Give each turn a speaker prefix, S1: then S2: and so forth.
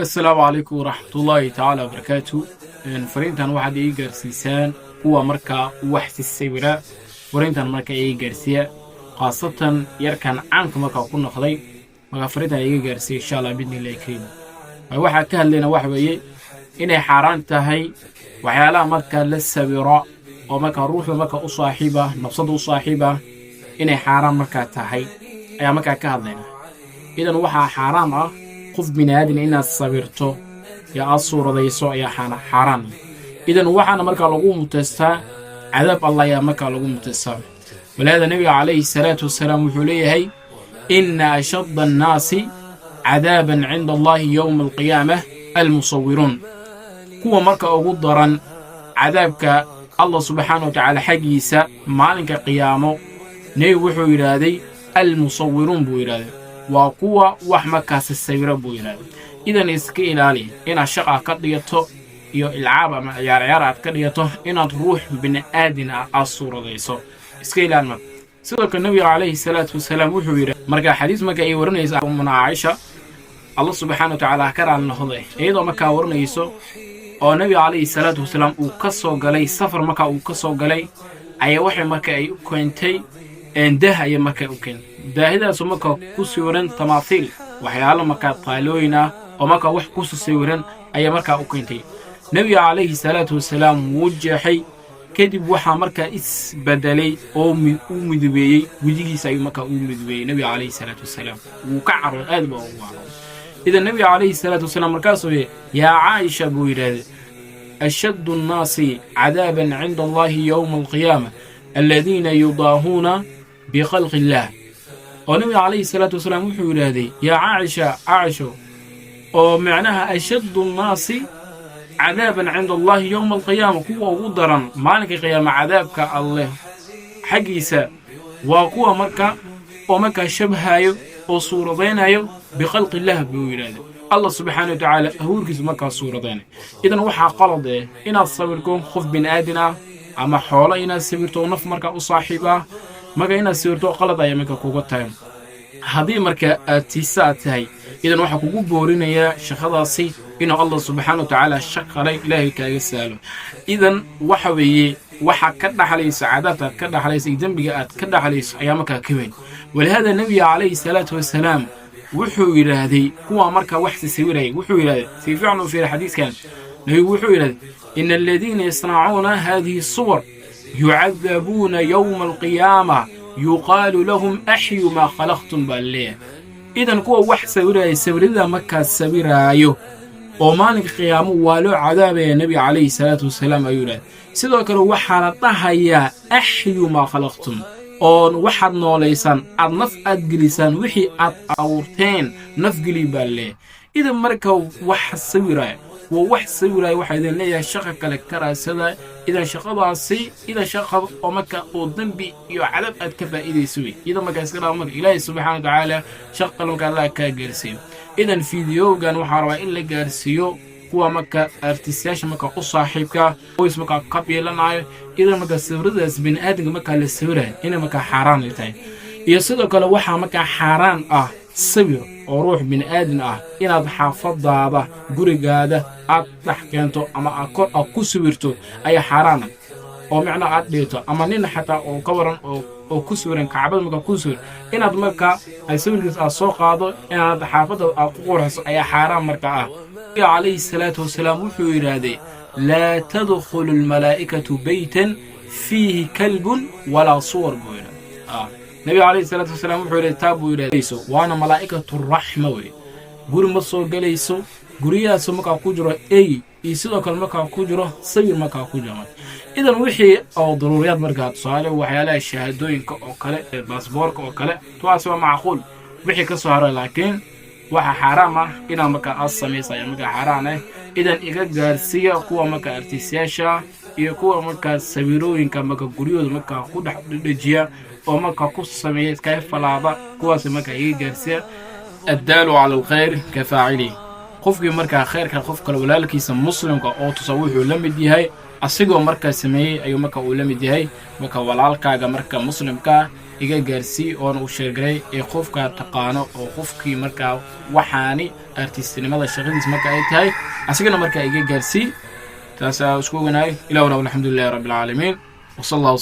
S1: Assalaamu calaykum waraxmatullaahi tacaala wabarakaatu. Fariintan waxaad ii gaarsiisaan kuwa markaa wax si sawira. Fariintan marka ii gaarsiiya, khaasatan yarkan caanka markaa ku noqday. Markaa fariintan iiga gaarsiiya, insha Allah, biidni illahi kariim. Waxaa ka hadlayna waxa weeye inay xaaraan tahay waxyaalaha marka la sawiro oo markaa ruuxda marka u saaxiiba, nafsadda u saaxiiba, inay xaaraan markaa tahay ayaa markaa ka hadlayna. Idan waxaa xaaraam ah qof bini aadam inaad sawirto iyo aad suuradayso ayaa xaaraan ah. Idan waxaana markaa lagu muteystaa cadaab Allah ayaa markaa lagu muteystaa. Walihaada nebiga calayhi salaatu wasalaam wuxuu leeyahay: "Inna ashadda annaasi cadaaban cinda Allahi yowma alqiyaamah almusawiruun." Kuwa marka ugu daran cadaabka Allah subxaana wa tacaala xaggiisa maalinka qiyaamo, nebigu wuxuu yidhaahday: "Almusawiruun" buu yidhahday, waa kuwa wax markaasi sawiro buu yidhahday. Idan iska ilaali inaad shaqa ka dhigato iyo ilcaab ama ciyaar ciyaar aad ka dhigato inaad ruux bini aadin ah aad suuradayso. Iska ilaali marka. Sidoo kale nebiga calayhi salaatu wasalaam wuxuu yidhi marka xadiis marka ay warinaysa umuna Caaisha, Allah subxaana wa tacaala ha ka raali noqde, iyadoo markaa warinayso oo nebiga calayhi salaatu wasalaam uu ka soo galay safar, markaa uu ka soo galay ayaa waxay marka ay u keentay daah ayay marka u keentay. Daahidaasu markaa ku sawiran tamaathiil, waxyaalo markaa taalooyin ah oo markaa wax ku sawiran ayaa markaa u keentay. Nebiga calayhi salaatu wasalaam wuu jeexay. Kadib waxaa markaa isbedelay oo uu midubeeyey wejigiisa ayuu markaa uu midubeeyey. Nebiga calayhi salaatu wasalaam wuu ka carooday, aad baa ugu carooday. Idan nebiga calayhi salaatu wasalaam markaasuu yidhi: "Yaa Caaisha," buu yidhaahday, "ashaddu annaasi cadaaban cinda Allahi yowma alqiyaama aladiina yudaahuuna bikhalqi illaah." Oo nebiga calayhi salaatu wasalaam wuxuu yidhaahday: "Yaa Caaisha, Caaisho," oo macnaha "ashaddu nnaasi cadaaban cinda Allahi yowma alqiyaama", kuwa ugu daran maalinka qiyaama cadaabka Alleh xaggiisa waa kuwa marka oo markaa shabhayo oo suuradaynayo bikhalqi illah buu yidhahda, Allah subxaana wa tacaala abuurkiisu markaa suuradaynay. Idan waxaa qalad eh inaad sawirto qof bin aadin ah ama xoolo inaad sawirto oo naf markaa u saaxiib ah. Marka inaad sawirto qalad ayaa marka kuga tahay haddii marka aad tiisa aad tahay. Idan waxaa kugu boorinayaa shaqadaasi inuu Allah subxaana wa tacaala shaqalay Ilaahay kaaga sahlo. Idan waxa weeye waxa ka dhaxlaysa, cadaabta aad ka dhaxlaysa iyo dembiga aad ka dhaxlayso ayaa markaa ka weyn. Walihaada nebiga calayhi salaatu wasalaam wuxuu yidhaahday kuwa markaa wax sawirayay, wuxuu yidhahday, si fiican u fiiri xadiiskan, nebigu wuxuu yidhahday: "Ina aladiina yasnacuuna hadihi suwar yucadabuuna yowma alqiyaama, yuqaalu lahum axyu maa khalaqtum," baa leeyahay. Idan kuwa wax sawiraya, sawirada markaa sawiraayo oo maalinka qiyaamo waa loo cadaabaya, nebiga calayhi salaatu wasalaam ayuu yidhahday. Sidoo kale waxaa la dhahayaa: "Axyu maa khalaqtum," oon waxaad noolaysaan, aad naf aad gelisaan wixii aad abuurteen, nafgeli baa leeyahay. Idan marka wax sawiraya waa wax sawiraya, waxaa idin leeyahay shaqa kale ka raadsada. Idan shaqadaasi, idan shaqa oo marka oo dembi iyo cadab aad ka faa'iidayso wey. Idan marka iska dhaa marka Ilaahay subxaana wa tacaala shaqa kale marka Allah kaa gaarsiiyo. Idan fideogan waxaa rabaa in la gaarsiiyo kuwa marka artistayaasha marka u saaxiibka qoys markaa ka biilanayo. Idan marka sawiradaas bini aadamka markaa la sawirayo inay markaa xaaraan ay tahay. Iyo sidoo kale waxaa markaa xaaraan ah sawir oo ruux bini aadam ah inaad xaafadaada, gurigaada aad dhex keento ama aad kor aad ku sawirto ayaa xaaraan ah, oo micnaa aad dhigto ama nin xataa oo ka waran oo ku sawiran Kacbada markaa ku sawir, inaad markaa ay sawirkiis aad soo qaado, inaad xaafadda aad ku qurxiso ayaa xaaraan markaa ah. Nabiga calayhi salaatu wasalaam wuxuu yidhaahday: "Laa tadkhulu almalaa'ikatu beytan fiihi kalbun walaa suwar," buu yidhahday. Nabiga calayhi salaatu wasalaam wuxuu yidhi taa buu yidhahday, waana malaa'ikatu raxma wey, guri ma soo gelayso guryahaasu markaa ku jiro ey iyo sidoo kale markaa ku jiro sawir markaa ku jiro. Idan wixii oo daruuriyaad markaa, tusaale waxyaalaha shahaadooyinka oo kale, baasboorka oo kale, tuwaas waa macquul wixii ka soo haray. Laakiin waxa xaaraam ah inaad markaa aad samaysa ayaa markaa xaaraan ah. Idan iga gaarsiiya kuwa markaa artistayaasha iyo kuwa markaa sawirooyinka marka guryahooda markaa ku dhex dhejiya oo markaa ku sameeya iskaga falaada, kuwaas markaa iga gaarsiiya. Addaalu cala alkhayr ka faacilihi. Qofkii markaa khayrka qof kale walaalkiisa muslimka oo tusa, wuxuu la mid yahay asigoo markaa sameeyey ayuu marka uu la mid yahay. Marka walaalkaaga marka muslimkaa iga gaarsii oona u share garay ee qofkaa taqaano oo qofkii markaa waxaani artistinimada shaqadiis marka ay tahay, asigana markaa iga gaarsii. Taasaa isku oganahay. Ilahuna, alxamdu lilahi rabbi alcaalamiin, وصلى الله.